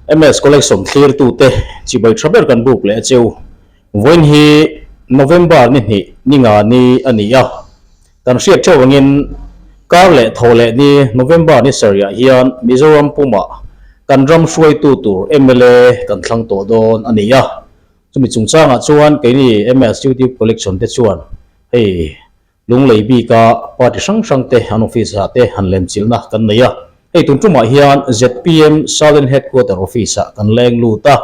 MS Collection thlirtute chibai tha ber kan buk leh a cheu. Vawiin hi November ni hnih ni nga ni a ni a, kan hriat theuh angin kar leh thaw leh ni November ni sarihah hian Mizoram pumah kan ram hruaitu tur mla kan thlang tawh dawn a ni a. Chumi chungchangah chuan keini MS YouTube Collection te chuan hei Lunglei bika party hrang hrang te an office ah te han lemchilhna kan nei a. Hei tun tumah hian zpm Southern Headquarter office ah kan leng lut a,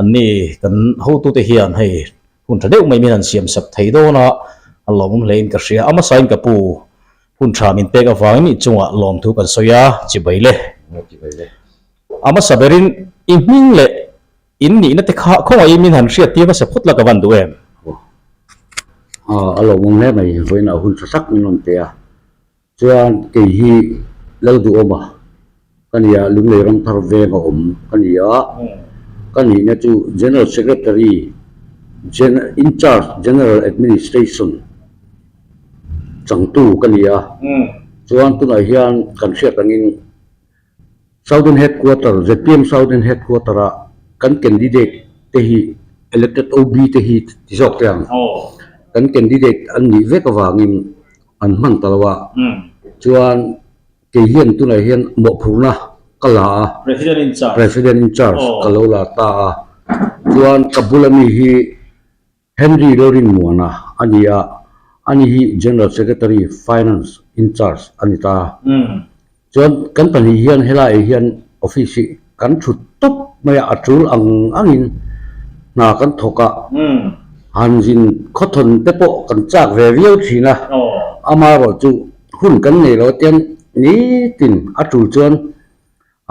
anni kan hotute hian hei hun tha deuh mai min han siam sak thei dawn a, a lawmawm hlein ka hria. A hmasain ka pu hun tha min pek avangin i chungah lawmthu kan sawi a, chibai le. A hmasa berin i hming leh In nihna te kha khawngaih min han hriat tir hmasa phawt la ka van duh em? Aw, a lawmawm hle mai, vawiinah hun tha tak min rawn pe a. Chuan kei hi Lalduhawma ka ni a, Lunglei Ramthar veng a awm ka ni a. Ka nihna chu General Secretary, In Charge General Administration changtu ka ni a. Chuan tunah hian kan hriat angin Southern Headquarter, zpm Southern Headquarter ah kan candidate te hi elected OB te hi ti zawk teh ang. Kan candidate an nih vek avangin an hman ta lo a. Chuan kei hian tunah hian mawhphurhna ka la a. President in charge. President in charge ka lo la ta a. Chuan ka bula mi hi Henry Lorinmuana a ni a, ani hi General Secretary, Finance, in charge a ni ta. Chuan kan pahnih hian helaiah hian office hi kan thut tawp mai a, a tul ang angin hna kan thawk a, han zin khawthawn te pawh kan chak ve viau thin a, amaherawhchu hun kan nei lo atiang nitin a tul chuan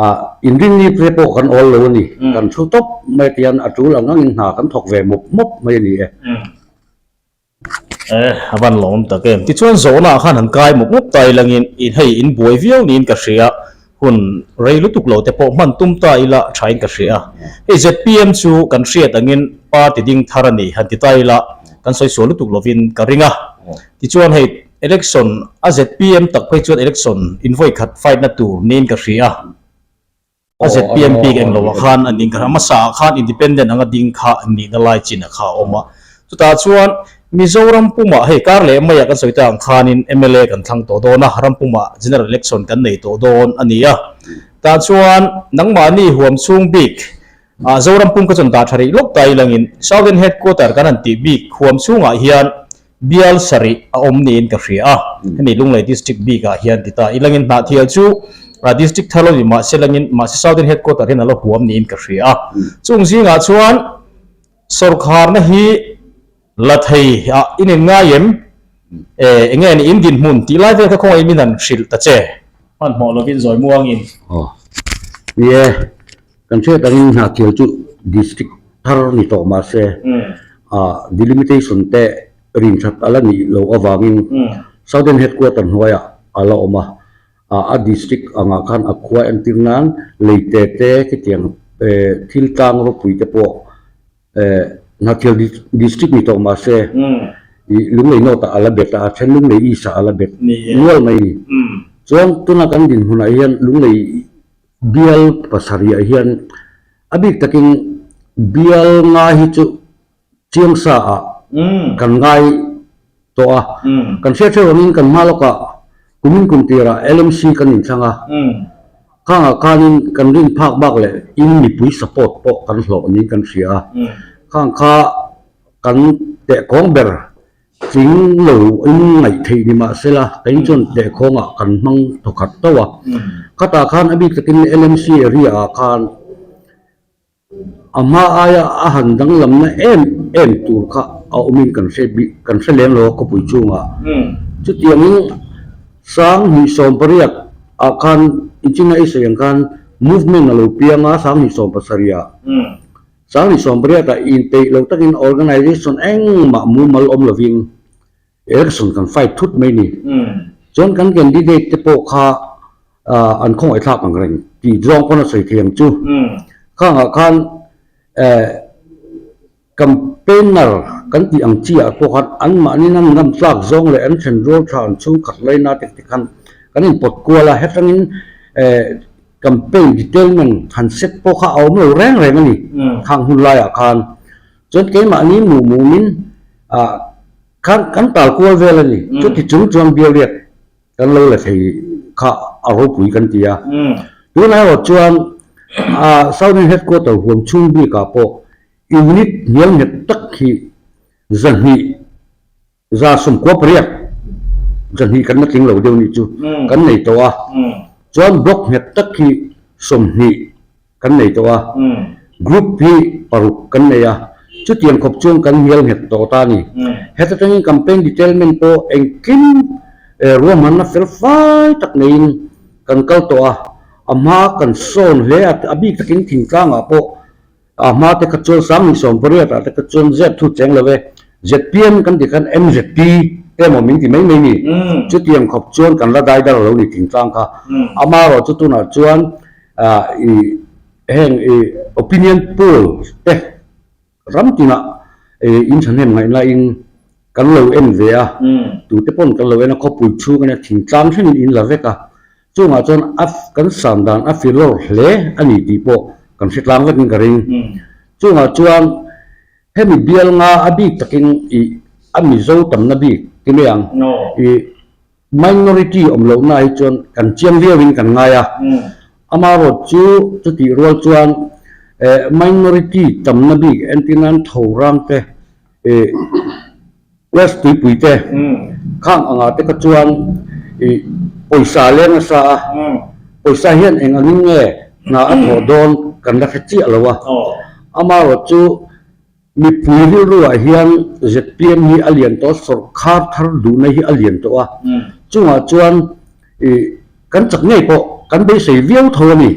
Ah, inrinni te pawh kan awl lo a ni. Kan thu tawp mai tian a tul ang angin hna kan thawk ve mawp mawp mai a ni e. Eh, a van lawm tak em. Tichuan zawhna ah khan han kai mawp mawp ta ilangin in hei in buai viau niin ka hria. Hun rei lutuk lo te pawh hman tum ta ila thain ka hria. Hei zpm chu kan hriat angin party ding thar a ni han ti ta ila kan sawi sual lutuk lovin ka ring a. Tichuan hei Election a zpm tak phei chuan election in vawi khat fight na tur niin ka hria a, a zpm bik eng lo ah khan an ding ka hria, hmasa ah khan independent anga ding kha nihna lai chin ah kha a awm a, chutah chuan Mizoram pumah hei kar leh maiah kan sawi ta ang khanin mla kan thlang tawh dawn a, ram pumah general election kan nei tawh dawn a ni a, tah chuan nangmahni huam chhung bik ah Zoram pum ka chuan dah tha rih lawk ta ilangin Southern Headquarter kan han tih bik huam chhungah hian Bial sarih a awm niin ka hria a, hemi Lunglei District bikah hian ti ta ilangin Hnahthial chu District thar lo ni mahse langin mahse Southern Headquarter hian a la huam niin ka hria a. Chung zingah chuan sawrkharna hi la thei ah in in ngai em? E enge ni in dinhmun tih lai vel kha khawngaih min han hrilh ta che. Hmanhmawh lovin zawi muangin. Aw ni e, Kan hriat angin Hnahthial chu district thar ni tawh mahse delimitation te rin that a la nih loh avangin Southern Headquarter hnuaiah a la awm a, a district angah khan a khua entir nan leite te khitiang thil tlang ropui te pawh Hnahthial district ni tawh mahse Lunglei North ah a la bet a, a then Lunglei East ah a la bet nual mai a ni. Chuan tuna kan dinhmunah hian Lunglei Bial pasarihah hian a bik takin bial ngai hi chu chiang sa ah kan ngai tawh a, kan hriat hreuh angin kan hma lawkah kumin kum tirah LMC kan inthlang a, khangah khanin kan rin phak bak leh in mipui support pawh kan hlawh niin kan hria a, khang kha kan tehkawng ber Tling lo in ngaih theih ni mah sela, kei chuan tehkhawngah kan hmang thawkhat tauh a. Khatah khan a bik takin LMC area ah khan a hma aia a han danglamna em em tur kha a awmin kan hre bik kan hre lem lo a khawpui chungah. Chutiangin 2018 ah khan inchina i sawi ang khan movement a lo piang a 2017 ah. 2018 ah inpeih lo takin organisation engmah mumal awm lovin election kan fight thut mai ni. Chuan kan candidate te pawh kha an khawngaih thlak ang reng tih zawng pawn a sawi thei ang chu. Khangah khan kam. Campaigner kan tih ang chi ah pawh khan anmahni an ngam tlak zawng leh an then rual tha an chhungkhat laina te te khan kan inpawt kual a, hetangin campaign detailment han set pawh kha a awm lo reng reng a ni khang hun laiah khan. Chuan keimahni muh mumin ah khan kan tal kual vel a ni. Chuti chung chuan bialriat kan lo la thei kha a ropui kan ti a. Tunah erawh chuan Southern Headquarter huam chhung bikah pawh unit hnial nghet tak hi 200 98 200 kan la tling lo deuh nih chu kan nei tawh a. Chuan block nghet tak hi 20 kan nei tawh a, group hi paruk kan nei a, chutiang khawp chuan kan hnial nghet tawh ta a ni. Heta tangin campaign detailment pawh engkim ruahmanna fel fai tak neiin kan kal tawh a, a hma kan sawn hle a, a bik takin thingtlangah pawh a hma te kha chuan 2018 ah te kha chuan zep thu cheng lo e, zpm kan tih khan mzp te emaw min ti mai mai ni, chutiang khawp chuan kan la daidar lo ni thingtlang kha, amaherawh chu tunah chuan i heng i opinion poll te ram tinah in thahnem ngaihna in kan lo en ve a, tute pawn kan lo en a, khawpui chhung ania thingtlang thlengin in la vek a, chungah chuan a kan san dan a filawr hle a ni tih pawh kan hre tlang vekin ka ring. Chungah chuan hemi bial nga a bik takin i a Mizo tamna bik ti mai ang i Minority awm lohna hi chuan kan chiang viauin kan ngai a, amaherawh chu chutih rual chuan minority tamna bik entir nan tho rang te, West tuipui te khang angah te kha chuan pawisa leng nasa a, pawisa hian eng angin nge hna a thawh dawn kan la hre chiah lo a, amaherawh chu Mipui rilruah hian zpm hi a lian tawh a, sawrkhar thar duhna hi a lian tawh a, chungah chuan ih kan chak ngei pawh kan beisei viau tho a ni.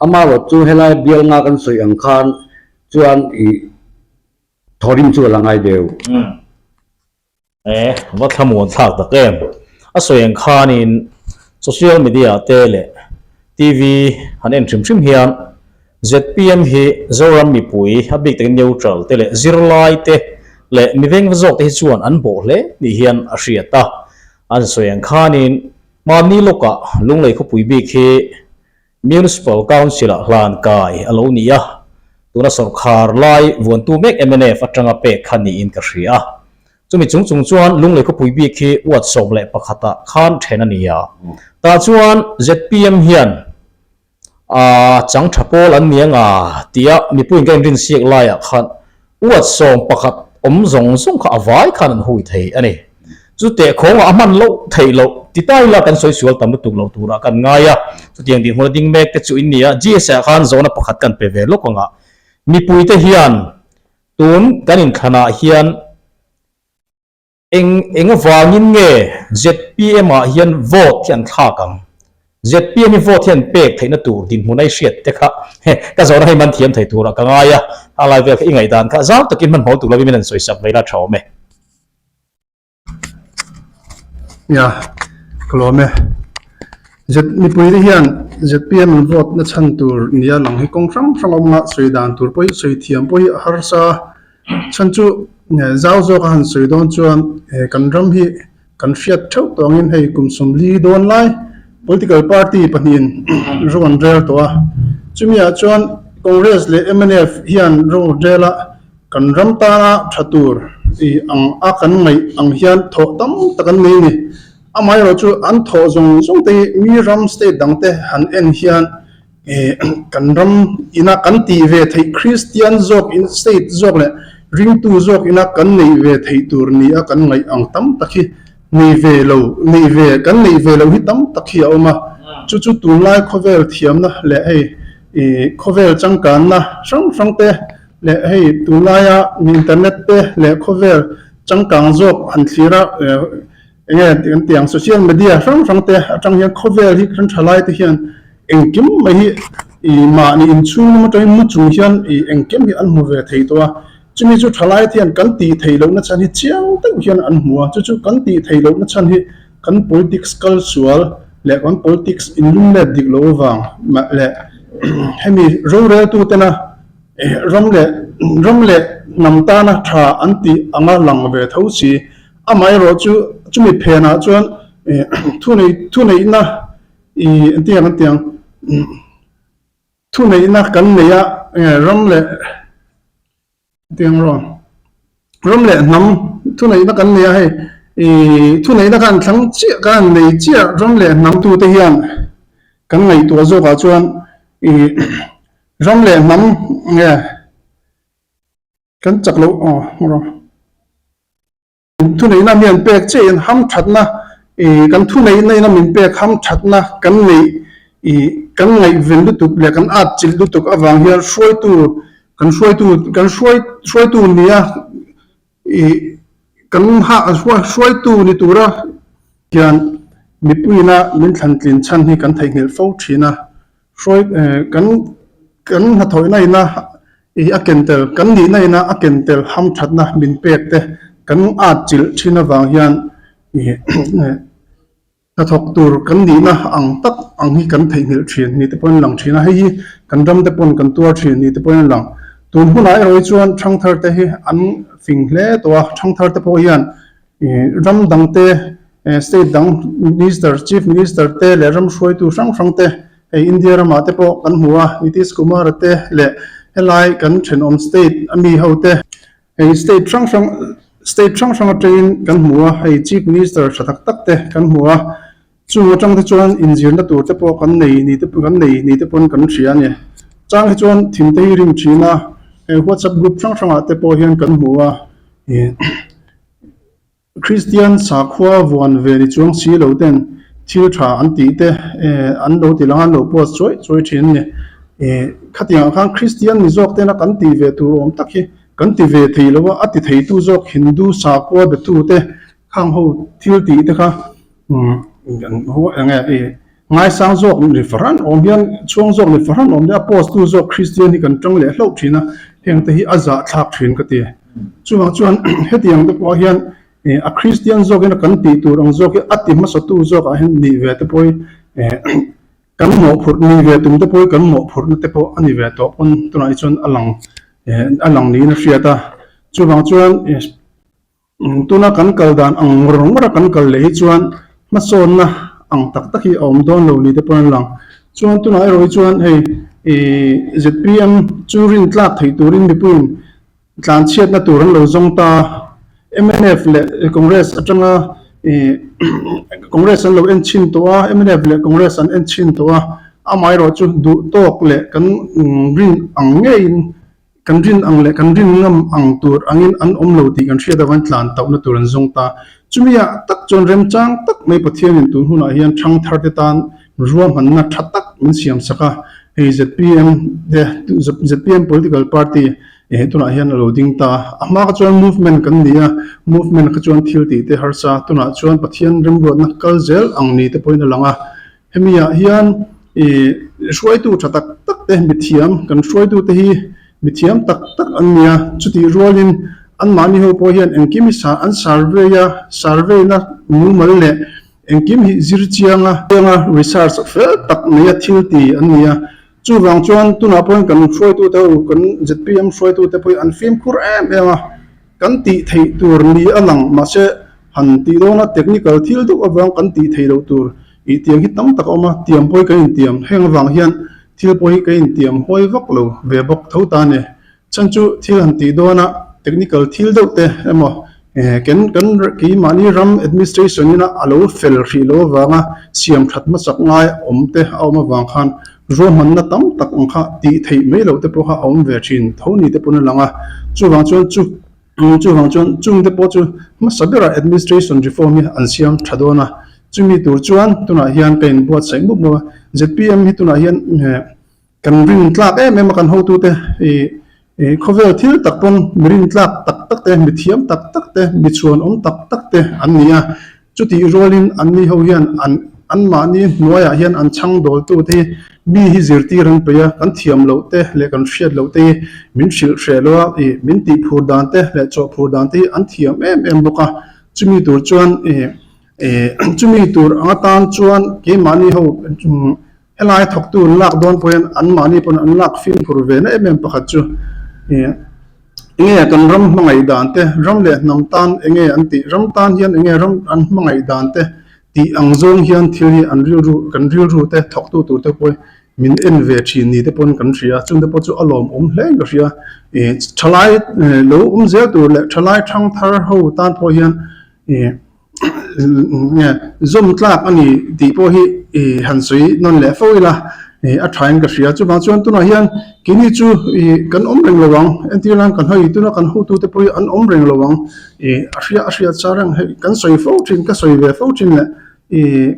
Amaherawh chu helai bial nga kan sawi ang khan chuan ih thawrim chu a la ngai deuh. E, va thlamuan thlak tak em? A sawi ang khanin social media te leh TV han en hrim hrim hian zpm hi Zoram mipui a bik takin neutral te leh zirlai te leh mi veng zawk te hi chuan an bawh hle ni hian a hriat a. An sawi ang khanin mahni lawkah Lunglei khawpui bik hi Municipal Council-ah hlan kai a lo ni a, tuna sawrkhar lai vuantu mek mnf atanga pek kha niin ka hria a. Chumi chung chung chuan Lunglei khawpui bik hi ward 11 ah khan then a ni a. Tah chuan zpm hian a chang tha pawl an ni anga tia mipuiin ka inrinsiak laiah khan Ward 11 awm zawng zawng kha a vai khan an hui thei a ni. Chu tehkhawngah a hman loh theih loh ti ta ila kan sawi sual tam lutuk loh turah kan ngai a. Chutiang dinhmun a ding mek te chu in ni a, GSA ah khan zawhna pakhat kan pe ve lawk ang a. Mipuite hian tun kan inthlanah hian Eng eng avangin nge zpm ah hian vote hi an thlak ang? Zpm hi vote hi an pek theihna tur dinhmun a i hriat te kha ka zawhna hei man thiam thei turah ka ngai a, a lai vel kha i ngaihdan kha zau takin hmanhmawh lutuk lovin min han sawisak mai la tha awm e. Nia, ka lawm e. Z mipui te hian zpm an vote na chhan tur nia lang hi kawng hrang hrang awm a, sawi dan tur pawh hi sawi thiam pawh hi a harsa a. Chhan chu zau zawk a han sawi dawn chuan kan ram hi kan hriat theuh tawh angin hei kum 40 dawn lai political party pahnihin ro an rel tawh a. Chumi ah chuan Congress leh mnf hian ro an rel a, kan ram tana tha tur ang a kan ngaih ang hian thawh tam tak an nei a ni. Amaherawhchu an thawh zawng zawng te hi mi ram state dang te han en hian Kan ram ina kan tih ve theih Kristian zawk in state zawk leh ringtu zawk ina kan neih ve theih tur ni a kan ngaih ang tam tak hi nei ve lo neih ve kan neih ve lo hi tam tak hi a awm a. Chu chu tunlai khawvel thiamna leh hei ih khawvel changkanna hrang hrang te leh hei tunlaia internet te leh khawvel changkang zawk han thlir a Enge kan tih ang social media hrang hrang te atang hian khawvel hi kan tha lai te hian engkim mai hi ih mahni inchhung lam atangin mu chung hian ih engkim hi an hmu ve thei tawh a, chumi chu tha lai te hian kan tih theih lohna chhan hi chiang deuh hian an hmu a, chu chu kan tih theih lohna chhan hi kan politics kal sual leh kan politics inlum let dik loh avang leh hemi roreltu tena ram leh ram leh. hnam tana tha an tih anga lang ve tho si. Amaherawhchu chumi phenah chuan thunei thuneihna ih engtiang an tiang thuneihna kan nei a ram leh Tiang rawh. Ram leh hnam thuneihna kan nei a hei ih thuneihna khan thlang chiah khan nei chiah ram leh hnam tute hian kan ngaihtuah zawkah chuan ih ram leh hnam nge kan chak loh aw rawh. Thuneihna mi an pek chiah in hamthatna ih kan thuneihna ina min pek hamthatna kan neih ih kan ngaihven lutuk leh kan at chilh lutuk avang hian hruaitu kan hruaitu kan hruai hruaitu nia ih kan hah hruaitu ni tura hian mipuiina min thlantlin chhan hi kan theihnghilh fo thin a. Hruai kan kan hnathawihna ina ih a ken tel kan nihna ina a ken tel hamthatna min pek te kan at chilh thin avang hian ih hnathawk tur kan nihna ang tak ang hi kan theihnghilh thin ni te pawhin a lang thin a, hei hi kan ram te pawn kan tuar thin ni te pawhin a lang. Tun hunah erawh hi chuan thangthar te hi an fing hle tawh a, thangthar te pawh hian ih ram dang te State dang Minister, Chief Minister te leh ram hruaitu hrang hrang te hei India ramah te pawh kan hmu a, Nitish Kumar-a te leh helai kan thenawm state a mi ho te hei state hrang hrang state hrang hrang atangin kan hmu a, hei Chief Minister tha tak tak te kan hmu a, chung atang te chuan inzirna tur te pawh kan nei ni te kan nei ni te pawn kan hria a ni. Chang hi chuan thim te hi rim thin a, hei WhatsApp group hrang hrangah te pawh hian kan hmu a, ih. Kristian sakhua vuan ve ni chuang si lo ten thil tha an tih te an lo ti lang a, an lo post chuai chuai thin a ni. Khatiangah khan Kristian ni zawk tena kan tih ve tur awm tak hi kan ti ve thei lo a, a ti theitu zawk Hindu sakhua betu te khang ho thil tih te kha enge ngaisang zawk ni fahran awm hian chhuang zawk ni fahran awm hian a post tu zawk Kristian hi kan tang leh hlauh thin a, heng te hi a zahthlak thin ka ti. Chuvang chuan hetiang te pawh hian a Kristian zawkin a kan tih tur ang zawk hi a ti hmasa tu zawkah hian nih ve te pawh hi kan mawhphurh nih ve tum te pawh hi kan mawhphurhna te pawh a ni ve tawh pawn tunah hi chuan a lang a lang niin a hriat a. Chuvang chuan Tuna kan kal dan ang ngawr ngawr a kan kal leh hi chuan hmasawnna ang tak tak hi a awm dawn lo ni te pawhin a lang. Chuan tunah erawh hi chuan hei ih zpm chu rin tlak theih turin mipuiin tlanchhiatna tur an lo zawng ta a, mnf leh Congress atanga ih Congress an lo en chhin tawh a, mnf leh Congress an en chhin tawh a, amaherawh chu duh tawk leh kan rin ang ngeiin Kan rin ang leh kan rin ngam ang tur angin an awm lo tih kan hriat avangin tlan tauhna tur an zawng ta. Chumi ah tak chuan remchang tak mai Pathianin tun hunah hian thangthar te tan ruahmanna tha tak min siam sak a, hei zpm te zpm political party eh tunah hian a lo ding ta. A hma kha chuan movement kan ni a, movement kha chuan thil tih te harsa, tunah chuan Pathian remruatna kal zel ang ni te pawhin a lang a. Hemi ah hian ih hruaitu tha tak tak te mithiam kan hruaitu te hi mithiam tak tak an ni a, chutih rualin anmahni ho pawh hian engkim hi sa an survey a, survey na mumal leh engkim hi zir chiang a, chiang a research fel tak nei a thil ti an ni a, chuvang chuan tunah pawhin kan hruaitu te ho kan zpm hruaitu te pawh hi an fimkhur em em a. Kan tih theih tur ni a lang, mahse han tih dawna technical thil deuh avang kan tih theih loh tur ih tiang hi tam tak a awm a, tiam pawh hi kan intiam. Heng avang hian thil pawh hi kan intiam huai vak lo ve bawk tho ta a ni. Chhan chu thil han tih dawna technical thil deuh te emaw kan kan keimahni ram administration ina a lo fel hrih loh avanga siam that hmasak ngai awm te a awm avang khan Ruahmanna tam tak ang kha tih theih mai loh te pawh kha a awm ve thin tho ni te pawn a lang a, chuvang chuan chu chuvang chuan chung te pawh chu hmasa berah administration reform hi an siam tha dawn a, chumi tur chuan tunah hian ka inbuatsaih mup mup a, zpm hi tunah hian kan rin tlak em em a kan hotute ih Ih khawvel thil tak pawn mi rintlak tak tak te, mi thiam tak tak te, mi chhuanawm tak tak te an ni a. Chutih rualin anni ho hian an anmahni hnuaiah hian an chhang dawltu te hi mi hi zirtir an peih a, kan thiam loh te leh kan hriat loh te hi min hrilh hreh lo a, ih min tih phur dan te leh chawh phur dan te hi an thiam em em bawk a. Chumi tur chuan ih ih chumi tur ang atan chuan keimahni ho Helai thawktu an lak dawn pawhin anmahni pawn an lak fimkhur ve na em em pakhat chu ih Enge kan ram hmangaih dan te, ram leh hnam tan enge an tih, ram tan hian enge ram an hmangaih dan te tih ang zawng hian thil hi an rilru, kan rilru te thawktu tur te pawh hi min en ve thin ni te pawn kan hria, chung te pawh chu a lawmawm hle in ka hria. Ih thalai lo awm zel tur leh thalai thangthar ho tan pawh hian ih nge zawm tlak a ni tih pawh hi ih han sawi nawn leh fo ila ih a tha in ka hria. Chuvang chuan tunah hian keini chu ih kan awm reng lo ang, entir nan kan hawi tuna kan hotu te pawh hi an awm reng lo ang ih a hria a hriat sa reng hei kan sawi fo thin ka sawi ve fo thin leh ih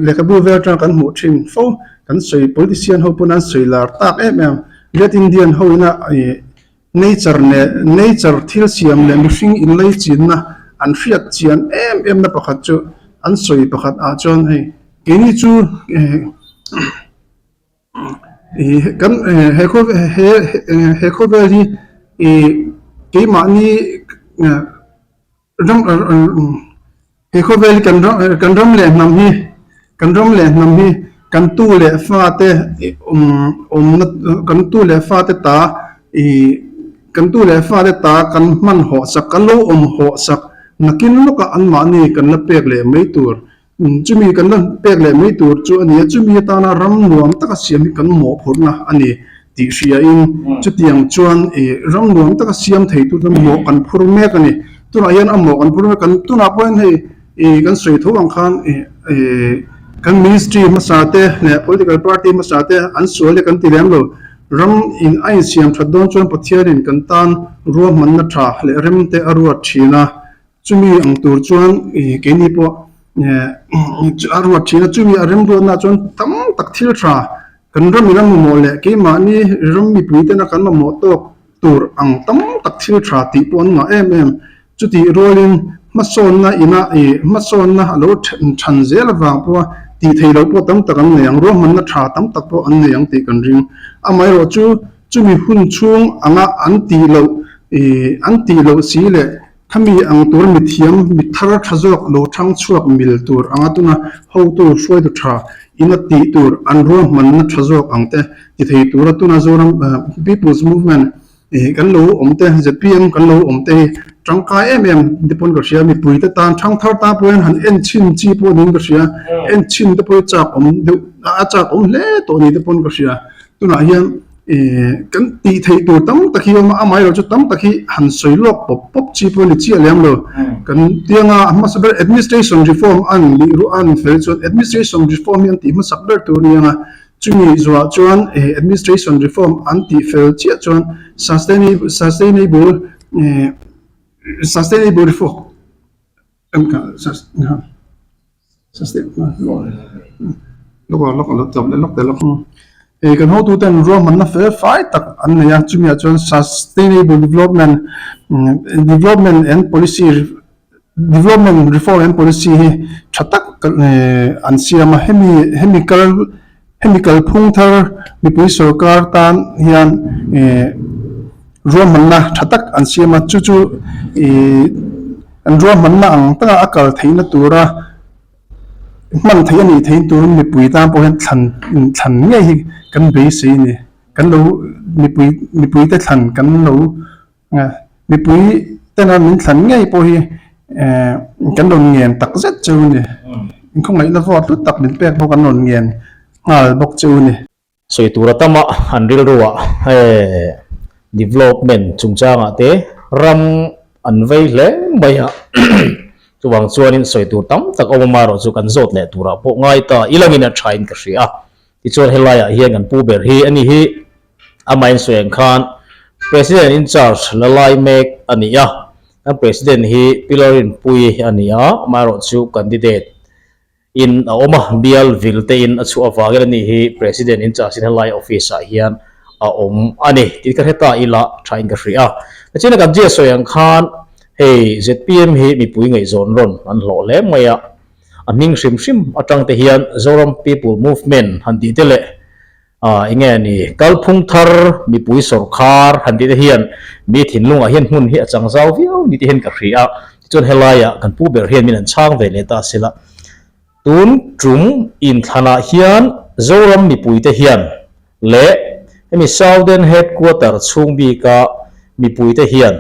Lehkhabu vel atanga kan hmuh thin fo kan sawi politician ho pawn an sawi lar tak em em Red Indian ho ina ih nature leh nature thil siam leh mihring inlei chinna an hriat chian em em na pakhat chu an sawi pakhat ah chuan hei keini chu ih ih kan he khawvel he he khawvel hi ih keimahni. Ram he khawvel hi kan ram kan ram leh hnam hi kan ram leh hnam hi kan tu leh fate awmna kan tu leh fate ta ih kan tu leh fate ta kan hman hawh sak kan lo awm hawh sak nakin lawkah anmahni kan la pek leh mai tur Chumi kan la pek leh mai tur chu a ni a, chumi atana ram nuam taka siam hi kan mawhphurhna a ni tih hriain chutiang chuan ih ram nuam taka siam thei tur chuan mawh kan phur mek a ni. Tunah hian a mawh kan phur mek kan tunah pawhin hei ih kan sawi tho ang khan ih ih kan ministry hmasa te leh political party hmasa te an sual hi kan ti lem lo. Ram in a insiam that dawn chuan Pathianin kan tan ruahmanna tha leh rem te a ruat thin a. Chumi ang tur chuan ih keini pawh a ruat thin a, chumi a remruatna chuan tam tak thil tha kan ram in a mamawh leh keimahni ram mipui tena kan mamawh tawk tur ang tam tak thil tha tih pawh an ngah em em. Chutih rualin hmasawnna ina ih hmasawnna a lo than zel avang pawha tih theih loh pawh tam tak an nei ang, ruahmanna tha tam tak pawh an nei ang tih kan ring. Amaherawhchu chumi hun chhung anga an tih loh ih an tih loh si leh Khami ang tur mithiam, mi thar tha zawk lo thang chhuak mil tur anga tuna hotu hruaitu tha ina tih tur an ruahmanna tha zawk ang te ti thei tura tuna Zoram People's Movement kan lo awm te, zpm kan lo awm te hi tangkai em em te pawn ka hria, mipui te tan thang thar tan pawh hian han en chhin chi pawh niin ka hria, en chhin te pawh hi chak awm deuh a chak awm hle tawh ni te pawn ka hria. Tunah hian kan tih theih tur tam tak hi a awm a, amaherawh chu tam tak hi han sawi lawk pawp pawp chi pawh a ni chiah lem lo. Kan tianga a hmasa ber administration reform an lih ruah an fel chuan administration reform hi an tih hmasak ber tur a ni ang a, chumi zuah chuan administration reform an tih fel chiah chuan sustainable sustainable reform Kan hotu ten ruahmanna fel fai tak an nei a, chumi ah chuan sustainable development development and policy development reform and policy hi tha tak an siam a, hemi hemi kal Hemi kalphung thar mipui sorkar tan hian ruahmanna tha tak an siam a, chu chu ih an ruahmanna ang taka a kal theihna tura hman theih a nih theih turin mipui tan pawh hian thlan thlan ngei hi kan beisei a ni. Kan lo mipui mipuite thlan kan lo Mipui tena min thlan ngei pawh hi kan rawn ngen tak zet cheu a ni. Inkhawngaihna vawt hlut tak min pek bawk an rawn ngen nghal bawk cheu a ni. Sawi tura tama an rilruah development chungchangah te ram an vei hle mai a, chuvang chuanin sawi tur tam tak awm amaherawh chu kan zawt leh turah pawh ngai ta ilangin a thain ka hria a. Tichuan helaiah hian kan pu ber hi a ni hi. Amah insawi ang khan President in charge la lai mek a ni a, kan President hi Pilar Rinpuii a ni a, amaherawhchu candidate in a awm a, bial vil te in a chhuah avangin a ni hi President in charge in helai office ah hian a awm a ni tih ka hre ta ila tha in ka hria a. Tichuan kan zia sawi ang khan hei zpm hi mipui ngaihzawn rawn an hlawh hle mai a, a hming hrim hrim atang te hian Zoram People Movement han tih te leh Aah enge a ni, kalphung thar mipui sawrkhar han tih te hian mi thinlungah hian hmun hi a chang zau viau ni te hian ka hria a, tichuan helaiah kan pu ber hian min an chhang ve leh ta a sila. Tun tum inthlanah hian Zoram mipui te hian leh hemi Southern Headquarter chhung bika. Mipuite hian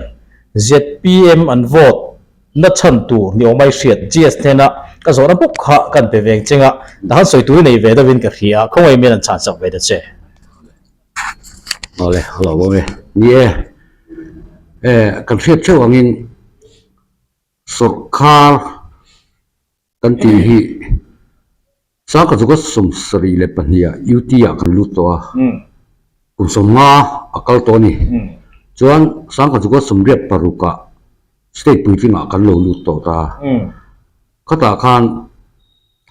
zpm an vote na chhan tur ni awm ai hriat GS hnena ka zawhna bawk kha kan pe veng cheng a, tahan sawi tur i nei ve deuhin ka hria, khawngaih mian an chhan sak ve ta che. Awle, a lo awm e. Ni e, e kan hriat theuh angin sawrhkhar kan tih hi Sangkhazuka 72 ah UT ah kan lut tawh a, kum 50 a kal tawh a ni. Chuan Sangkhazuka 86 ah state puitling ah kan lo lut tawh ta a. Khatah khan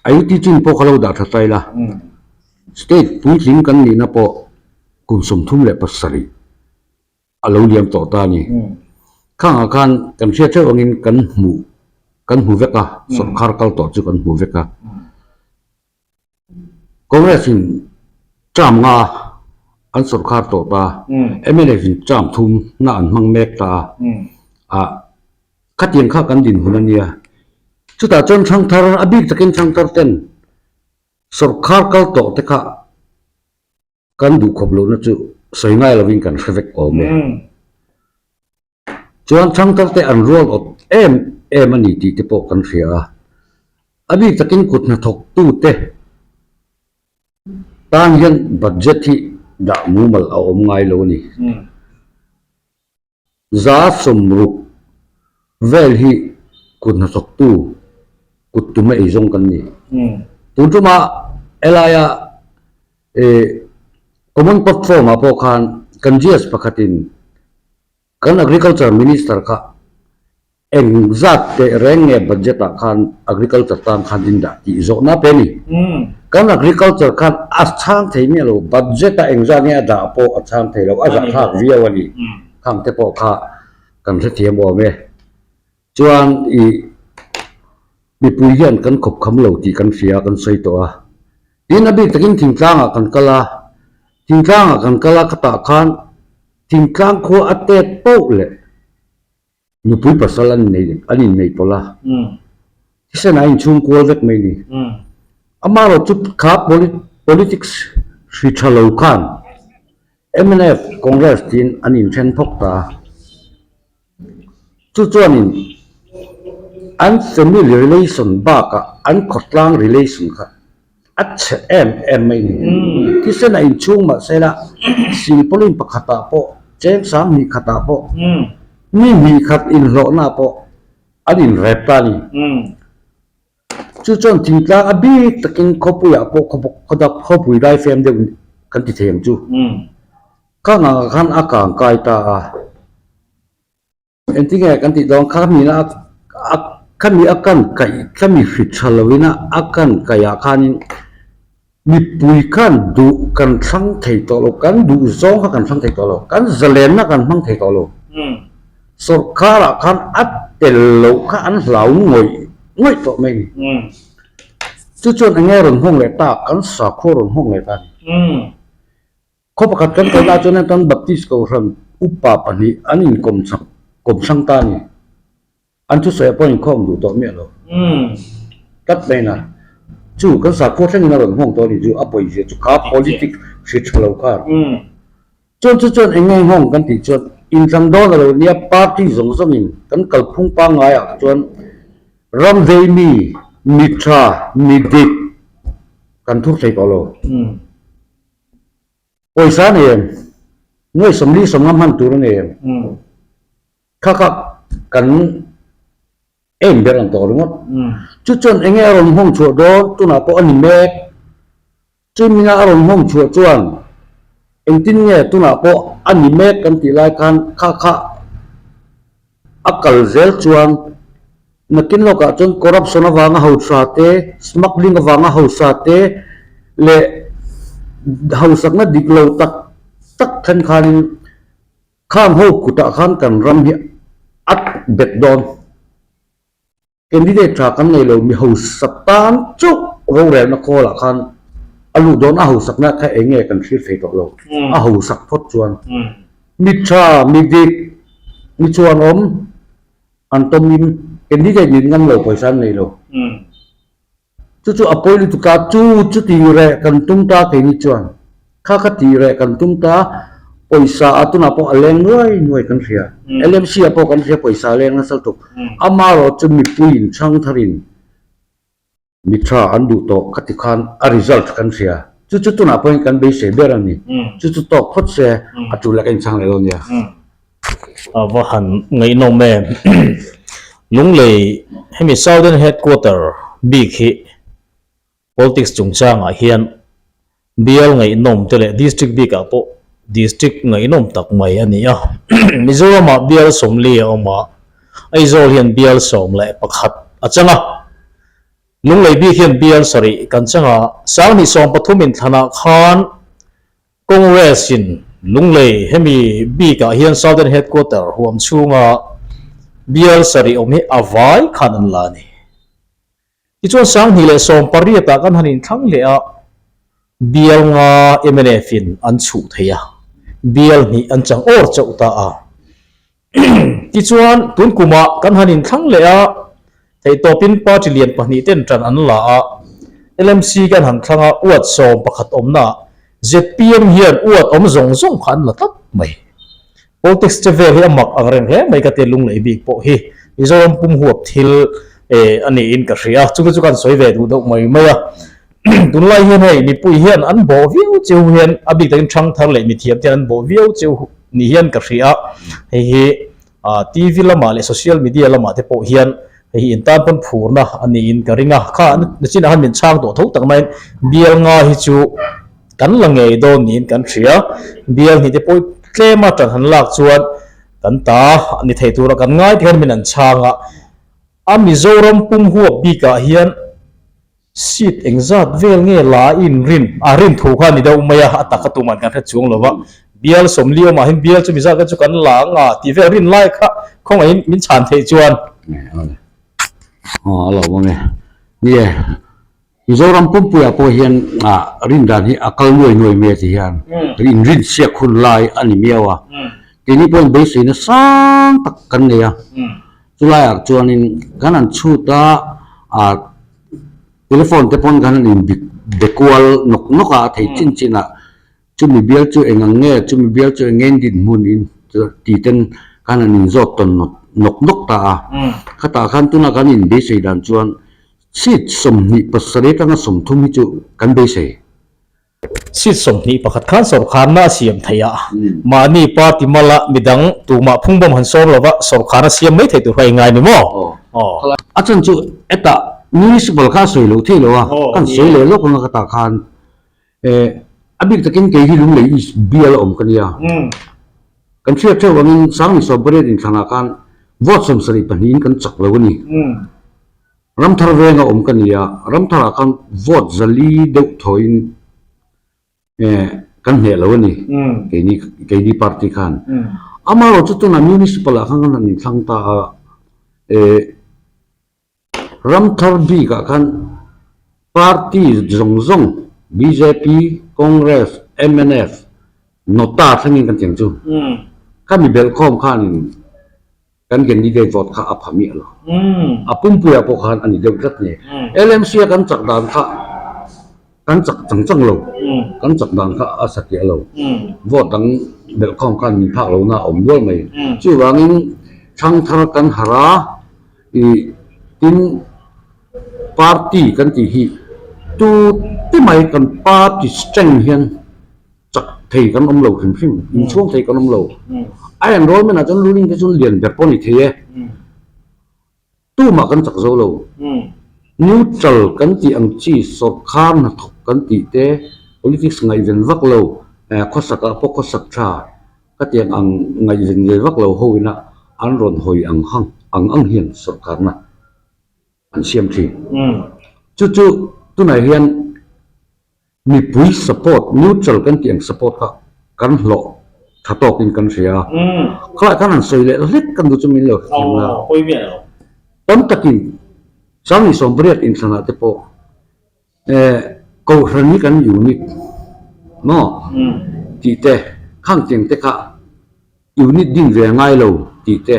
a UT chin pawh kha lo dah tha ta ila, state puitling kan nihna pawh kum 37 a lo liam tawh ta a ni. Khangah khan kan hriat theuh angin kan hmuh kan hmu vek a, sawrkar kal tawh chu kan hmu vek a. Congress in term nga an sawrkar tawh ta, mnf in term thum na an hmang mek ta a, khatiang kha kan dinhmun a nia. Chutah chuan thangthar, a bik takin thangthar ten sawrkar kal tawh te kha Kan duh khawp lohna chu sawi ngai lovin kan hre vek awm e. Chuan thangtharte an rual awt em em a ni tih te pawh kan hria a. A bik takin kut hnathawktute tan hian budget hi dah mumal a awm ngai lo a ni. 60% vel hi kut hnathawktu, kut tuma eizawng kan ni. Tun tuma helaia Common Platform ah pawh khan kan GS pakhatin kan Agriculture Minister kha Eng zat teh reng nge budget ah khan agriculture tan khan in dah tih zawhna pe ni. Kan agriculture khan a chhang thei miah lo, budget ah eng zat nge a dah pawh a chhang thei lo, a zahthlak viau a ni. Khang te pawh kha kan hrethiam awm e. Chuan i mipui hian kan khawp kham lo tih kan hria kan sawi tawh a. Tin a bik takin thingtlang ah kan kal a, thingtlang ah kan kal a ka tah khan thingtlang khua a tet poh leh Nupui pasal an nei an innei pawlh a, thisen a inchhung kual vek mai ni. Amaherawh chu kha politics hri tha lo khan mnf, Congress tiin an inthen phawk ta a. Chu chuanin an family relation bakah an khawtlang relation kha A chhe em em mai ni. Thisen a inchhung mahsela silpawlin pakhatah pawh cheng 2000 khatah pawh ni hnih khat inhlawhna pawh an inrep ta a ni. Chu chuan thingtlang a bik takin khawpuiah pawh khawpui daifem deuh kan ti thei ang chu. Khang angah khan a kangkai ta a. Engtinge kan tih dawn kha mina a khami a kan kaih khami hri tha lovin a a kan kaih ah khanin mipui khan duh kan thlang thei tawh lo kan duh zawng kha kan thlang thei tawh lo kan zalenna kan hmang thei tawh lo sawrkar ah khan a tel loh kha an hlau ngawih ngawih tawh mai a ni chu chuan enge rawn nghawng leh ta kan sakhua rawn nghawng leh ta a ni. Khaw pakhat kan kalna chuan hetiang Baptist Kohhran upa pahnih an inkawm chak kawm hrang ta a ni. An thusawi ah pawh an inkhawm duh tawh miah lo. Tlat mai na. Chu kan sakhua thlengin a rawn nghawng tawh a ni chu a pawizia chu kha politics hri tha lo khan. Chuan chu chuan eng nge nghawng kan tih chuan inthlan dawn a lo nia party zawng zawngin kan kalphung pangngai ah chuan ram vei mi, mi tha, mi dik kan thur thei tawh lo. Pawisa a nei em? Nuai 40 50 hman tur a nei em? Kha kha kan em ber ang tawh ringawt. Chu chuan eng nge a rawn nghawng chhuah dawn? Tunah pawh a ni mek. Chumi a rawn nghawng chhuah chuan engtin nge tunah pawh a ni mek kan tih lai khan kha kha A kal zel chuan nakin lawkah chuan corruption avanga hausa te, smuggling avanga hausa te leh hausakna dik lo tak tak then khanin khang ho kutah khan kan ram hi a bet dawn. Candidate tha kan nei lo, mi hausa tan chauh rorelna kawlah khan a luh dawn, a hausakna kha eng nge kan thlir thei tawh lo, a hausak phawt chuan mi tha, mi dik, mi chuanawm an tawmin candidate nih ngam lo pawisa an nei lo. Chu chu a pawi lutuk a, chu chu tih reh kan tum ta keini chuan kha kha tih reh kan tum ta. Pawisa a tunah pawh a leng nuai nuai kan hria. LMC ah pawh kan hria pawisa a leng nasa lutuk. Amaherawh chu mipuiin chhangtharin Mi tha an duh tawh ka ti khan a result kan hria. Chu chu tunah pawhin kan beisei ber a ni. Chu chu tawk phawt se a tul leh ka inchhang leh dawn nia. A va han ngaihnawm em. Lunglei hemi Southern Headquarter bik hi politics chungchangah hian Bial ngaihnawm te leh District bikah pawh District ngaihnawm tak mai a ni a. Mizoramah bial 40 a awm a, Aizawl hian bial 11 a chang a. Lunglei bik hian bial 7 kan chang a, Sanghnih 13 inthlanah khan Congress in Lunglei hemi bikah hian Southern Headquarter huam chhunga bial 7 awm hi a vai khan an la a ni. Tichuan 2018 ah kan han inthlang leh a, bial nga mnf in an chhuh thei a, bial hnih an chang awr chauh ta a. Tichuan tun kumah kan han inthlang leh a, theihtawpin party lian pahnih ten tan an la a, LMC kan han thlang a, uat 11 awmna ah zpm hian uat awm zawng zawng kha an la tlat mai. Politics che vel hi a mak ang reng hle mai ka ti lunglei bik pawh hi Mizoram pum huap thil eh a niin ka hria a, chute chu kan sawi ve duh deuh mai mai a. Tunlai hian hei mipui hian an bawh viau cheu hian a bik takin thangthar leh mithiam te hian an bawh viau cheu ni hian ka hria a, hei hi ah TV lamah leh social media lamah te pawh hian hei hi intan pawn phurna a niin ka ring a, kha nachinah khan min chhang tawh tho tak maiin bial nga hi chu Kan la ngei dawn niin kan hria. Bial hnih te pawh tlema tan han lak chuan kan ta ni thei tura kan ngai te hian min an chhang a. A Mizoram pum huap bikah hian seat engzat vel nge la a inrin a rin thu kha a ni deuh mai a, a taka tuman kan hre chuang lo va. Bial 40 awmah hian bial chu mizat vel chu kan la ang a tih vel rin lai kha khawngaihin min chhan theih chuan. Aw a lo awm e. Ni e. Mizoram pumpuiah pawh hian rin dan hi a kal nuai nuai mai a ti hian inrin siak hun lai a ni miau a, keini pawhin beiseina sang tak kan nei a, chulaiah chuanin kan han chhut a, telephone te pawn kan han inbik be kual nawk nawk a, a thei chin chin a, chumi bial chu eng ang nge, chumi bial chu eng nge dinhmun in ti ten kan han inzawt tawn nawk nawk ta a, khatah khan tunah kan inbeisei dan chuan Seat 27 atanga 30 hi chu kan beisei. Seat 21 khan sawrkharna a siam theih a, mahni party mala midang tumah phungbawm han sawm lova sawrkharna siam mai thei tur kha i ngai ni maw? Aw. A chan chu hetah municipal kha a sawi lo thei lo a, kan sawi leh lawk anga ka tah khan a bik takin kei hi Lunglei East bial a awm ka nia. Kan hriat theuh angin 2018 inthlanah khan vote 72 in kan chak lo a ni. Ramthar venga awm ka ni a, Ramtharah khan vote 400 deuh thawiin kan hneh lo a ni, keini keini party khan. Amaherawh chu tunah municipal ah khan kan han inthlang ta a, Ramthar bikah khan party zawng zawng bjp, Congress, mnf, Nota thlengin kan tiang chu kha mi belhkhawm khanin Kan candidate vote kha a pha miah lo. A pumpuiah pawh khan a ni deuh tlat ni. LMC a kan chak dan kha kan chak chang chang lo. Kan chak dan kha a sa tiah lo. Vote dang belhkhawm khan min phak lohna a awm nual mai. Chuvangin thangthar kan harh a, ih tin party kan tih hi tu te mai kan party strength hian Chak thei kan awm lo hrim hrim, inchhung thei kan awm lo. A enrollment ah chuan ruling te chuan lian ber pawh a ni thei e. Tumah kan chak zo lo. Neutral kan tih ang chi sawrkhar hnathawk kan tih te, politics ngaihven vak lo, khawsak ah pawh khawsak tha ka tiang ang ngaihven ve vak lo ho ina an rawn hawi ang hang ang ang hian sawrkharna an siam thin. Chu chu tunah hian Mipui support, neutral kan tih ang support kha kan hlawh tha tawkin kan hria a. Khalai khan han sawi leh hlek kan duh chu min lo hrethiam la. Tam takin 2018 inthlanah te pawh Kohhran hi kan unit maw tih te, khang tiang te kha Unit din ve a ngai lo tih te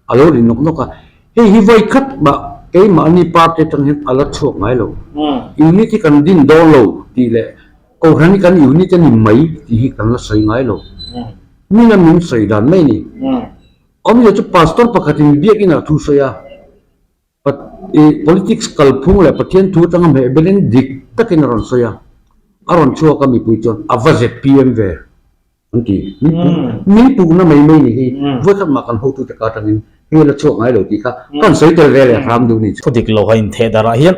a lo ri nawk nawk a, hei hi vawi khat mah keimahni party atang hian a la chhuak ngai lo. Unit hi kan din dawn lo tih leh Kohhran hi kan unit a ni mai tih hi kan la sawi ngai lo. Min a min sawi dan mai a ni. Awmzia chu pastor pakhatin biakinah thu sawi a, politics kalphung leh Pathian thu atanga hmeh belin dik takin a rawn sawi a, a rawn chhuak a mipui chuan a va zpm ve an ti. Min puhna mai mai ni hi vawikhat mah kan hotute ka atangin hei la chhuak ngai lo tih kha kan sawi tel ve leh hram duh ni chu. Thu dik lo a intheh darah hian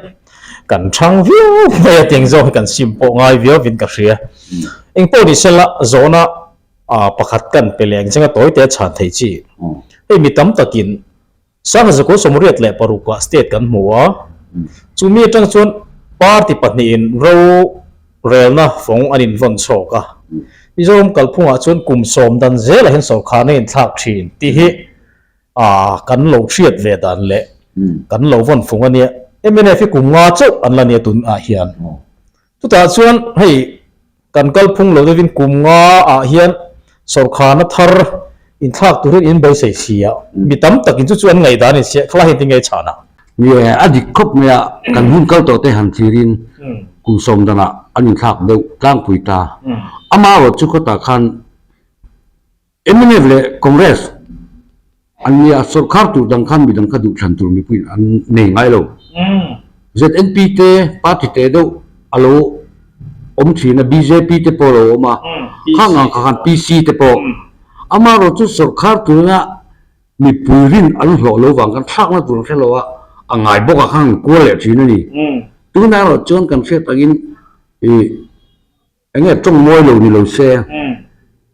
kan chhang viau mai a, tiang zawk hi kan sim pawh ngai viau vin ka hria. Engpawh ni sela zawhna pakhat kan pe leh ang changa tawi te a chhan theih chi. Hei mi tam takin Sangha Zakua 86 ah state kan hmu a, chumi atang chuan party pahnihin ro relna fawng an invawn chhawk a. Mizoram kalphungah chuan kum sawm dan zelah hian sawrkharna inthlak thin tih hi kan lo hriat ve dan leh kan lo vawn fung a nia. Mnf hi kum nga chauh an la nia tunah hian. Chutah chuan hei kan kalphung lo deuhin kum nga ah hian sawrkharna thar inthlak tur hian in beisei si a, mi tam takin chu chu an ngaihdan in siah khalai hian tinge chhan a. Ni e, a dik khawp mai a, kan hun kal tawh te han thlirin kum sawm danah an inthlak deuh tlangpui ta. Amaherawhchu chu khawtah khan Mnf leh Congress an nia, sawrkar tur dang khan midang kha duhthlan tur mipuiin an nei ngai lo. ZNP te party teh deuh a lo awm thin a, bjp te pawh a lo awm a, khang ang kha khan PC te pawh. Amaherawhchu chu sawrkar turina mipui rin an hlawh lo vang khan thlakna tur an hre lo a, a ngai bawk ah khan an kual leh thin a ni. Tunah erawh chuan kan hriat angin ih. Eng nge tawng mawi lo ni lo se,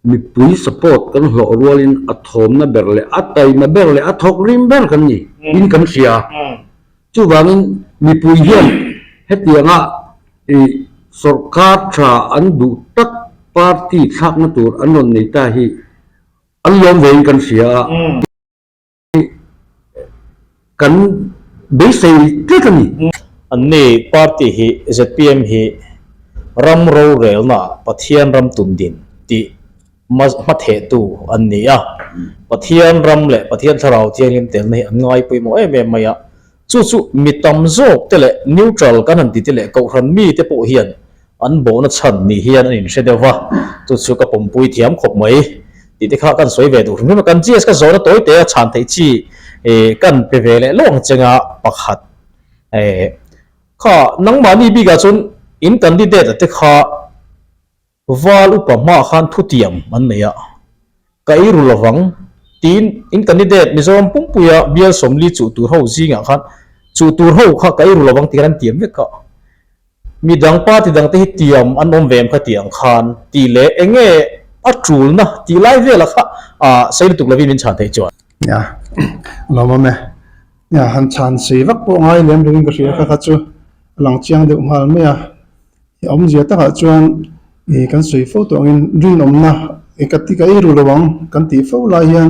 mipui support kan hlawh rualin a thawmna ber leh a taima ber leh a thawk rim ber kan ni in kan hria. Chuvangin mipui hian hetianga ih sawrkar tha an duh tak party thlakna tur an rawn nei ta hi an lawm ve in kan hria a. Kan beisei tlat a ni. Anni party hi zpm hi ram rorelna Pathian ram tundin tih hmathehtu an ni a. Pathian ram leh Pathian thlarau thianghlim telna hi an ngai pawimawh em em mai a. Chu chu mi tam zawk te leh neutral kan han ti te leh kohhran mi te pawh hian An bawhna chhan nih hian an inhre deuh va, chu chu ka pawmpui thiam khawp mai tih te kha kan sawi ve duh hrim hrim a. Kan GS ka zawhna tawi te a chhan theih chi kan pe ve leh lawk ang chenga pakhat kha nangmahni bikah chuan in candidate a te kha Val upa hmaah khan thutiam an nei a, ka ei ru lovang tiin in candidate Mizoram pumpuia bial 40 chuh tur ho zingah khan chuh tur ho kha ka ei ru lovang tih khan an tiam vek a. Midang party dang te hi tiam an awm ve em kha tih ang khan tih leh eng nge a tulna tih lai velah kha ah sei lutuk lovin min chhan theih chuan. Nia, lawm awm e. Nia, han chhan sei vak pawh ngai lem lovin ka hria kha kha chu a lang chiang deuh nghal mai a. I awmzia takah chuan ih kan sawi fo tawh angin rinawmna ih ka ti ka ei ru lo ang kan tih fo lai hian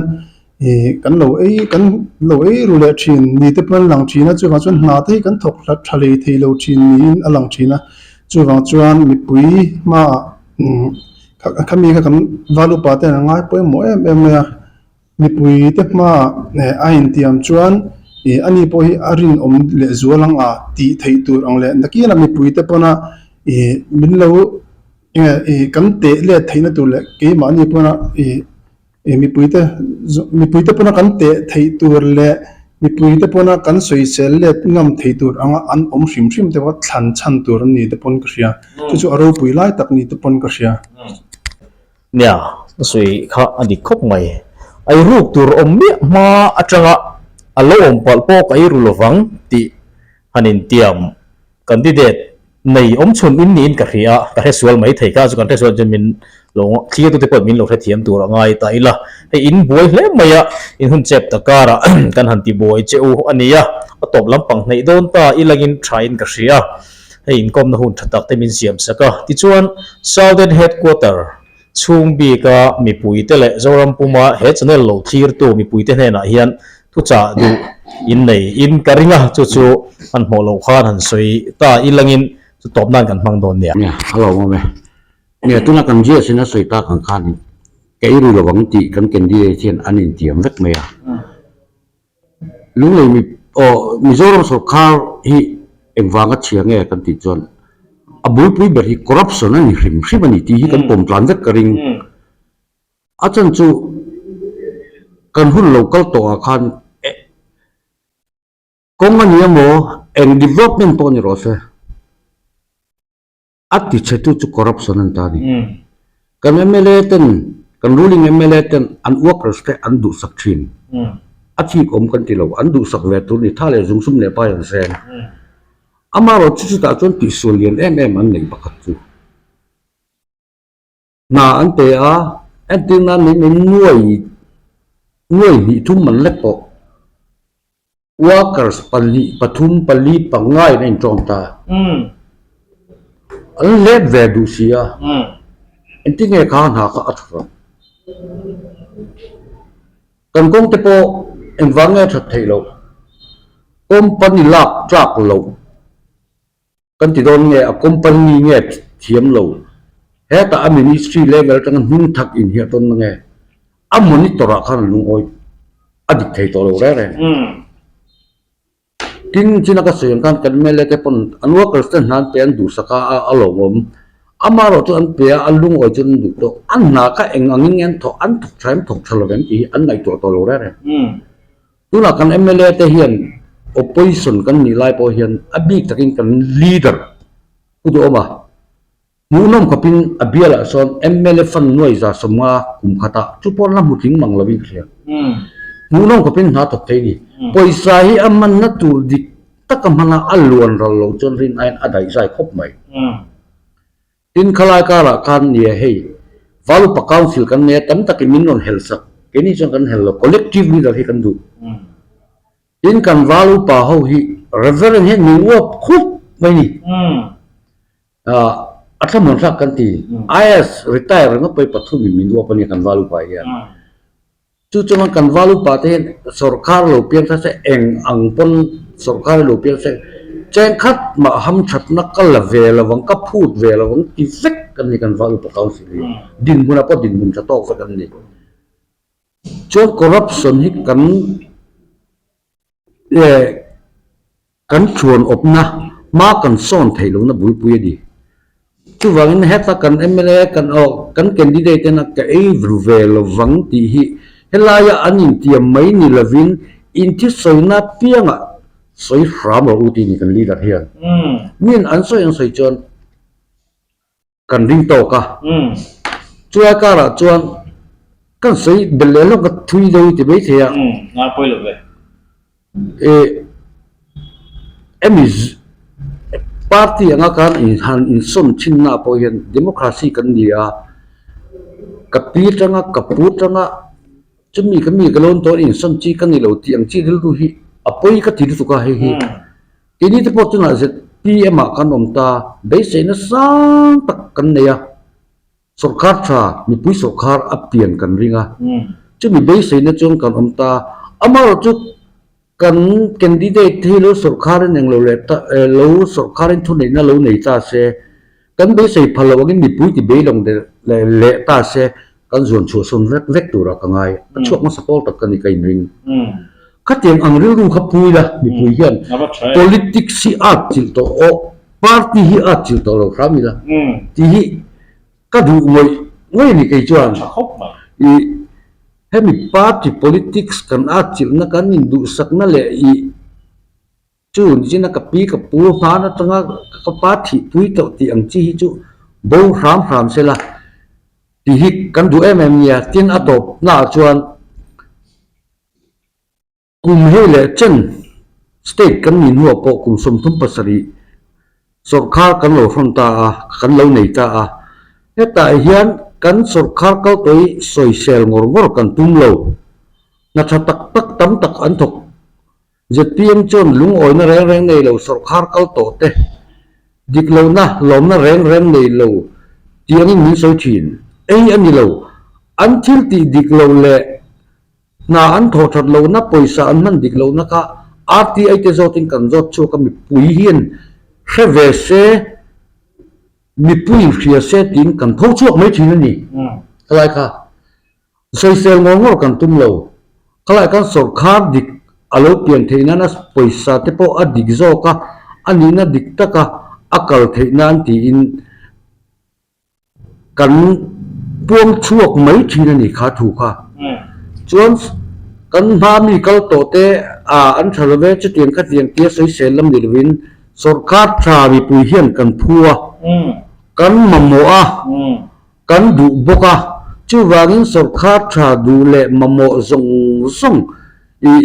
ih kan lo ei kan lo ei ru leh thin ni te pawh an lang thin a chuvang chuan hna te hi kan thawk hlat tha lei thei lo thin niin a lang thin a chuvang chuan mipui hmaah umm khami kha kan val upa ten an ngai pawimawh em em mai a. Mipui te hmaah a intiam chuan ih ani pawh hi a rinawm leh zual ang a tih theih tur ang leh nakinah mipui te pawna ih min lo ih kan teh let theihna tur leh keimahni pawna ih ih mipui te mipui te pawna kan teh theih tur leh mipui te pawna kan sawisel let ngam theih tur anga an awm hrim hrim te pawh thlan chhan tur an ni te pawn ka hria chu chu a ropui lai tak ni te pawn ka hria. Nia, a sawi kha a dik khawp mai. Ei ruk tur awm miah hma atanga a lo awm palh pawh ka ei ru lovang tih han intiam candidate nei awm chhun in niin ka hria a, ka hre sual mai thei kha chu kan hre sual chuan min lo thlirtute pawh min lo hrethiam tur a ngai ta ila. Hei in buai hle mai a, in hun chep ta karah kan han ti buai che u a nia, a tawp lampang hnaih dawn ta ilangin thain ka hria. Hei inkawmna hun tha tak te min siam sak a, tichuan Southern Headquarter chhung bika mipuite leh Zoram puma he channel lo thlirtu mipuite hnenah hian thuchah duh in nei in ka ring a, chu chu hmanhmawh loh khan han sawi ta ilangin chu tawp nan kan hmang dawn nia. Nia, a lo awm e. Nia, tuna kan GS in a sawi tak ang khan ka ei ru lovang tih kan candidate hian an intiam vek mai a. Lunglei mi aw Mizoram sawrkar hi engvanga chhia nge kan tih chuan a bulpui ber hi corruption a ni hrim hrim a ni tih hi kan pawm tlan vek ka ring. A chan chu kan hun lo kal tawh ah khan kawng a ni emaw eng development pawh ni rawh se a ti chhe tu chu corruption an ta a ni. Kan mla ten kan ruling mla ten an workers te an duhsak thin. A thik awm kan ti lo an duhsak ve tur ni tha leh zung sum leh pai an seng. Amaherawh chu chutah chuan tihsual lian em em an nei pakhat chu. Hna an pe a, entir nan mai mai nuai nuai hnih thum an lek tawh. Workers pahnih pathum pali pangaiin a inṭawm ta. An let ve duh si a, engtin nge kha hna kha a ṭhat ang? Kan kawng te pawh engvang nge a ṭhat theih loh? Company lak tlak loh. Kan ti dawn nge a company nge thiam lo hetah a ministry level atanga hming thak inhiah tawn na nge a monitor ah khan a lungawi a dik thei tawh lo reng reng. Tin china ka sawi ang khan kan mla te pawn an workers te hna an pe an duhsak a a lawmawm amaherawh chu an pe a a lungawi chuan an duh tawh a hna kha eng angin nge an thawk an thawk tha em thawk tha lo em tih hi an ngaihtuah tawh lo reng reng. Tunah kan mla te hian opposition kan nih lai pawh hian a bik takin kan leader pu duh awm a, hmuhnawm khawpin a bialah sawn mla fund nuai 150 kum khatah chu pawh la hmu tling mang lovin ka hria. Hmuhnawm khawpin hna thawk thei a ni. Pawisa hi a hmanna tur dik taka hmana a luan ral lo chuan rin aiin a daih zai khawp mai. Tin khalai karah khan nia hei Valupa Council kan nei a tam takin min rawn hel sak keini chuan kan hel lo collective leader hi kan duh. Tin kan Valupa ho hi Reverend hian min uap khup mai ni. A thlamuan thlak kan ti IAS retire ringawt pawh hi pathum in min uap a nia kan Valupa hian. Chu chuan kan val upa te hian sawrkar lo piang ta se eng ang pawn sawrkar lo piang se chengkhat mah hamthatna ka la ve lo ang ka phut ve lo ang ti vek kan ni kan val upa council hi dinhmunah pawh dinhmun tha tawk vek an ni. Chuan corruption hi kan Kan chuan awpna hma kan sawn theih lohna bulpui a ni. Chuvangin heta kan mla kan aw kan candidate tena ka ei ru ve lovang tih hi helaia an intiam mai ni lovin inthisawina piangah sawi hram rawh u tih ni kan leader hian. Min an sawi an sawi chuan. Kan ring tawk a. Chulai karah chuan kan sawi belh leh hlawk ka thui deuh i ti mai thei a. Ngai pawi lo ve. E emi party anga khan in han insawn thinna pawh hian democracy kan ni a, ka pi tanga ka pu tanga chumi ka mi ka lo tawn insawn chi ka ni lo tih ang chi rilru hi a pawi ka ti lutuk a hei hi. Keini te pawh chungah zpm ah kan awm ta, beiseina sang tak kan nei a, sawrkar tha, mipui sawrkar a pian kan ring a, chumi beiseina chuan kan awm ta, amaherawh chu kan candidate hi lo sawrkarin englo leh ta lo sawrkarin thuneihna lo nei ta se, Kan beisei phal loh angin mipui ti beilawng leh leh ta se kan zuan chhuahsawn vek vek turah ka ngai. A chhuak hmasa pawl tak ka ni ka inring. Khatiang ang rilru kha pui la mipui hian politics hi a atchilh tawh aw, party hi a atchilh tawh lo hram ila tih hi ka duh ngawih ngawih a ni kei chuan. I hemi party politics kan atchilhna kan induhsakna leh i Chu nichina ka pi ka pu hman atanga ka pa thihpui tawh tih ang chi hi chu bo hram hram se la tih hi kan duh em em nia. Tin a tawp naah chuan kum hei leh chen state kan nih hnuah pawh kum 37 sawrkhar kan lo hrawn ta a, kan lo nei ta a. Hetah hian kan sawrkhar kal tawh hi sawisel ngawr ngawr kan tum lo. Hna tha tak tak tam tak an thawk Zpm chuan lungawina reng reng nei lo sawrkhar kal tawh te, dik lohna, lawmna reng reng nei lo tih angin min sawi thin. Ei a ni lo. An thil tih dik lo leh hna an thawh that lohna, pawisa an hman dik lohna kha RTI te zawtin kan zawt chhuak a, mipui hian hre ve se, mipui hria se tiin kan tho chhuak mai thin a ni. Helai kha. Sawisel ngawr ngawr kan tum lo. Khalai khan sawrkhar dik a lo pian theih nana pawisa te pawh a dik zawk a, a nihna dik taka a kal theih nan tiin kan puang chhuak mai thin a ni kha thu kha. Chuan kan hma mi kal tawh te ah an tha lo ve chutiang khatiang tia sawisel lam ni lovin sawrkar tha mipui hian kan phu a, kan mamawh a, kan duh bawk a, chuvangin sawrkar tha duh leh mamawh zawng zawng ih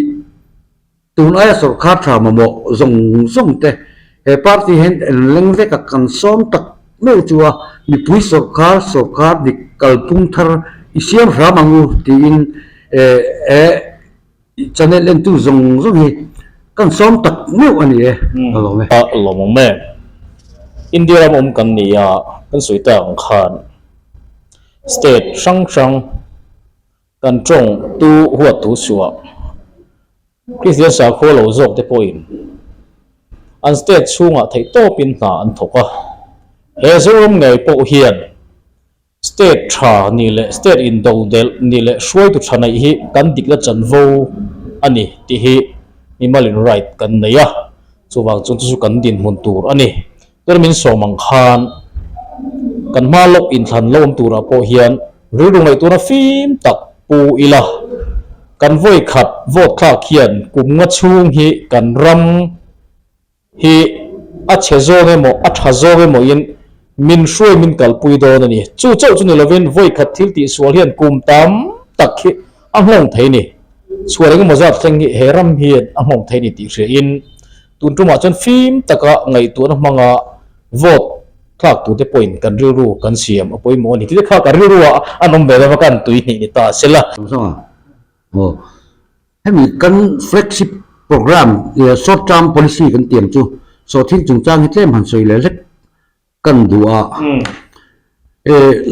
Tun aia sawrkar tha mamawh zawng zawng te he party hian en leng vek a, kan sawm tak meuh chu a mipui sawrkar sawrkar dik kalphung thar i siam hram ang u tiin he channel entu zawng zawng hi kan sawm tak meuh a ni e ka lawm e. A lawmawm e. India ram awm kan ni a, kan sawi ta ang khan state hrang hrang Kan tawng tu huat thu suah Kristian sakhua lo zawk te pawhin an state chhungah theih tawpin hna an thawk a. He Zoram ngei pawh hian state tha ni leh state indodelh ni leh hruaitu tha neih hi kan dikna chanvo a ni tih hi mimalin right kan nei a, chuvang chuan chu chu kan dinhmun tur a ni. Tuna min sawm ang khan kan hma lawk inthlan lo awm turah pawh hian rilru ngaihtuahna fim tak pu ila, kan vawi khat vote thlak hian kum nga chhung hi kan ram hi a chhe zawng emaw a tha zawng emaw in min hruai min kalpui dawn a ni. Chu chauh chu ni lovin vawi khat thil tihsual hian kum tam tak hi a nghawng thei ni. Chhuah engemaw zat thleng hi he ram hian a nghawng thei ni tih hria in Tun tumah chuan fim taka ngaihtuahna hmanga vote thlak turte pawhin kan rilru kan siam a pawimawh a ni. Tite kha ka rilru ah an awm ve lova kan tui hnih ni ta se la. Sawmsawma, Aw, hemi kan flagship program short term policy kan tiam chu sawhthing chungchang hi tlem han sawi leh hlek kan duh a.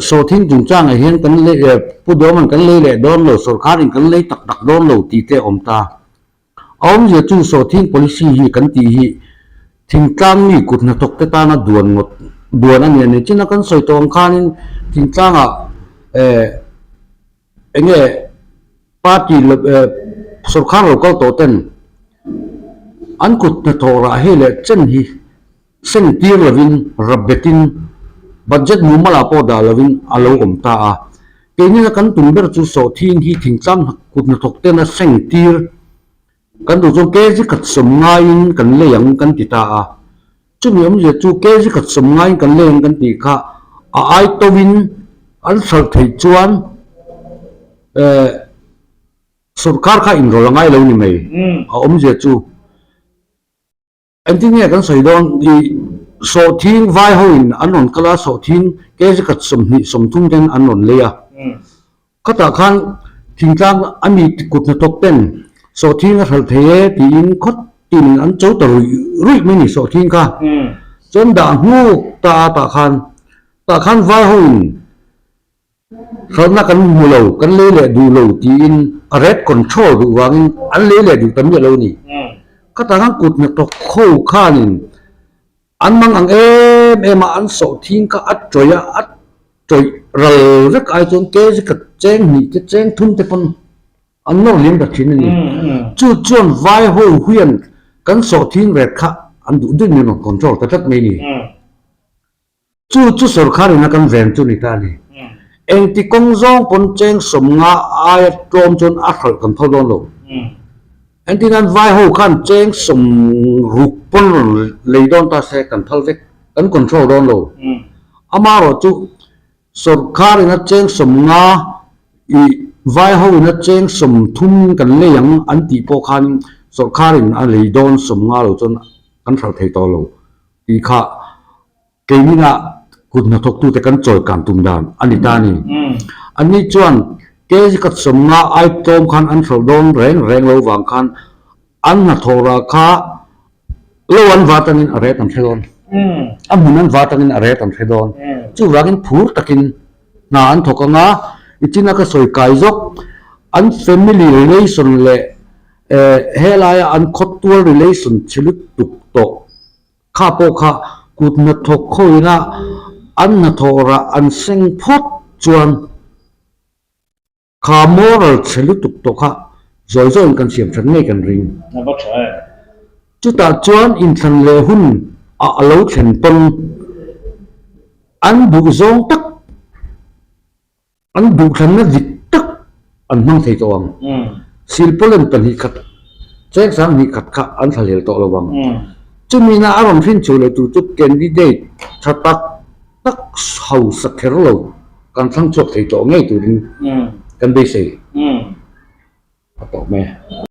Sawhthing chungchangah hian kan lei Pu Duaman kan lei leh dawn lo, sorkarin kan lei tak tak dawn lo tih te a awm ta. A awmzia chu sawhthing policy hi kan tih hi thingtlang mi kut hnathawk te tana duan ngawt duan a ni a ni. China kan sawi tawh ang khanin thingtlangah eh eng nge party eh sorkar lo kal tawh ten an kut hnathawh rah hei leh chen hi Seng tir lovin, rap betin, budget mumal ah pawh dah lovin a lo awm ta a. Keini na kan tum ber chu sawhthing hi thingtlang kut hnathawk tena seng tir kan duh chuan kg khat sawm ngaiin kan lei ang kan ti ta a. Chumi awmzia chu kg khat sawm ngaiin kan lei ang kan tih kha a ai tawin an hralh theih chuan eh sorkar kha inrawlh a ngai lo ni mai a awmzia chu. Engtin nge kan sawi dawn i sawhthing vai ho in an rawn kal a, sawhthing kg khat 20 30 ten an rawn lei a. Khatah khan thingtlang a mi kut hnathawk ten sawhthing a hralh thei e tiin khawt tin in an cho ta ruih ruih mai ni sawhthing kha. Chuan dah hnuk ta a tah khan tah khan vai ho in Hralhna kan hmu lo, kan lei leh duh lo tiin a rate control duh vangin an lei leh duh ta miah lo a ni. Khatah khan kut hnathawk ho khanin an mang ang em em a, an sawhthing kha a tawih a, a tawih ral vek ai chuan kg khat cheng hnih te cheng thum te pawn an nawr liam ta thin a ni. Chu chuan vai ho hian kan sawhthing rate kha an duh duhin min rawn control ta tlat mai a ni. Chu chu sorkar ina kan ven chu ni ta a ni. Engti kawng zawng pawn cheng sawmnga aia tlawm chuan a hralh kan phal dawn lo. Engti nan vai ho khan cheng sawm ruk pawn rawn lei dawn ta se kan phal vek, kan control dawn lo. Amaherawh chu sorkar ina cheng sawmnga i vai ho ina cheng 30 kan lei ang an tih pawh khan sorkar in a lei dawn 50 lo chuan kan hralh thei tawh lo tih kha Keinina kut hnathawktute kan chawikan tum dan a ni ta a ni. Anni chuan kg khat 50 ai tlawm khan an hralh dawn reng reng lo vang khan an hnathawh rah kha lo an va atangin a ret an hre dawn. A hmun an va atangin a ret an hre dawn. Chuvangin phur takin hna an thawk ang a, i china ka sawi kai zawk an family relation leh helaia an khawtual relation chhe lutuk tawh Kha pawh kha kut hnathawk khawina an hnathawh rah an seng phawt chuan kha moral chhe lutuk tawh kha zawi zawiin kan siam that ngei kan ring. Chutah chuan inthlan leh hun ah a lo thlen pawn an duh zawng tak. An duhthlanna dik tak an hmang thei tawh ang. Silpawlen 2 khat, cheng 2000 kha an thlahlel tawh lo ang. Chumina a rawn hrin chhuah leh tur chu candidate tha tak tak hausa kher lo kan thlang chhuak thei tawh ngei turin kan beisei a tawh mai.